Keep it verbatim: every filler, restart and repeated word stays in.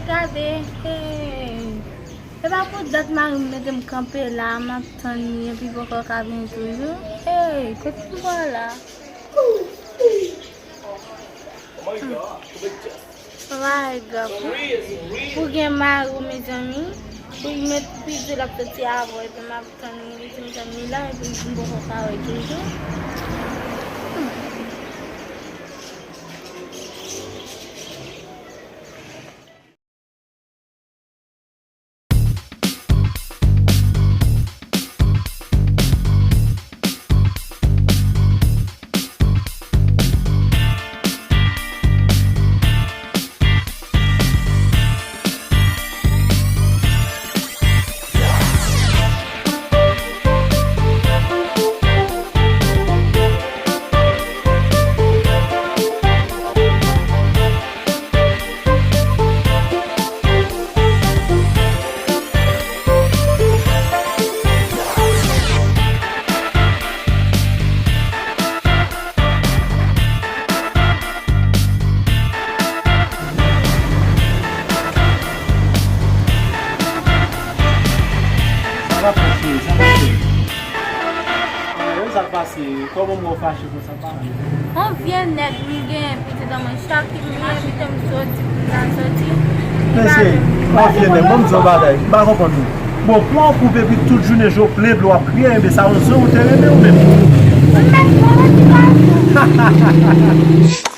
Gade, hey. E pa pou dat mari m mete m kanpe la, m ap tann li, epi poko ka vini toujou. Hey, kote m pral la? Papa Edgar, pou, pou gen mari w, mezanmi, pou l met pidye l ap soti avè w, epi m ap tann li, li di m tann li la, epi m poko ka wè toujou. Sa va pase, sa va pase. Sa va pase. Kòman mwen fache konsa pa? On vye nèg m gen pitit an mwen chak ki vini envite m soti pou m ta soti. Mesye, on vye nèg, ban m di yon bagay, m pa konprann nou. Bon, pou yon koup epi tout jounen je w plenn w ap kriye, enben sa yon zanmi ou te renmen ou menm. Ou menm, mwen, mwen, mwen,